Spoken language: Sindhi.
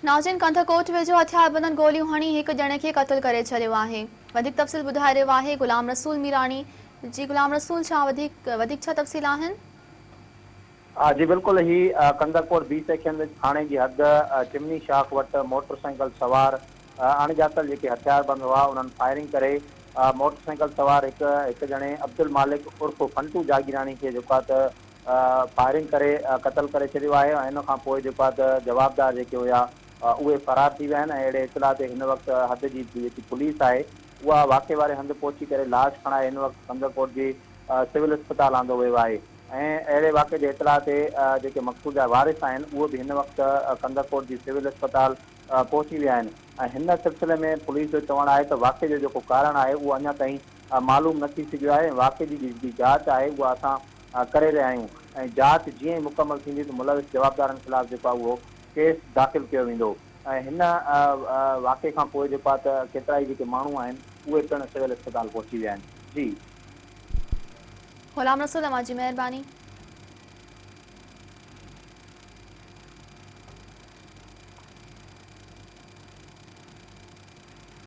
ناظرين ڪنڌڪوٽ ويجهو هٿياربندن گوليون هڻي هڪ ڄڻي کي قتل ڪري ڇڏيو آهي وڌيڪ تفصيل ٻڌائي رهيو آهي غلام رسول ميراڻي جي غلام رسول ڇا وڌيڪ وڌيڪ ڇا تفصيل آهن. جي بلڪل هي ڪنڌڪوٽ بي سيڪشن ٿاڻي جي حد چمني شاخ وٽ موٽر سائيڪل سوار اڻڄاتل جيڪي هٿياربند هئا انهن فائرنگ ڪري موٽر سائيڪل سوار هڪ هڪ ڄڻي عبدالمالڪ عرف فنٽو جاگيراڻي کي جيڪو آهي ته فائرنگ ڪري قتل ڪري ڇڏيو آهي ۽ ان کان پوء جيڪو آهي ته جوابدار جيڪي هيا اهي فرار ٿي ويا آهن ۽ اهڙي اطلاع تي هن وقت حد جي جيڪي پوليس آهي اها واقعي واري هنڌ پهچي ڪري لاش کڻائي هن وقت ڪنڌڪوٽ جي سول اسپتال آندو ويو آهي ۽ اهڙي واقعي جي اطلاع تي جيڪي مقتول جا وارث آهن اهي به هن وقت ڪنڌڪوٽ جي سول اسپتال پهچي ويا آهن ۽ هن سلسلي ۾ پوليس جو چوڻ آهي ته واقعي جو جيڪو ڪارڻ آهي اهو اڃا تائين معلوم نه ٿي سگهيو آهي ۽ واقعي جي جيڪي جاچ آهي اها اسان ڪري رهيا آهيون ۽ جاچ جيئن ئي مڪمل ٿيندي ته ملوث جوابدارن خلاف جيڪو آهي اهو ڪيس داخل ڪيو ويندو ۽ هن واقعي کان پوء جيڪو آهي ته ڪيترائي جيڪي ماڻهو آهن اهي پڻ سول اسپتال پهچي ويا آهن جي. غلام رسول اوهان جي مهرباني.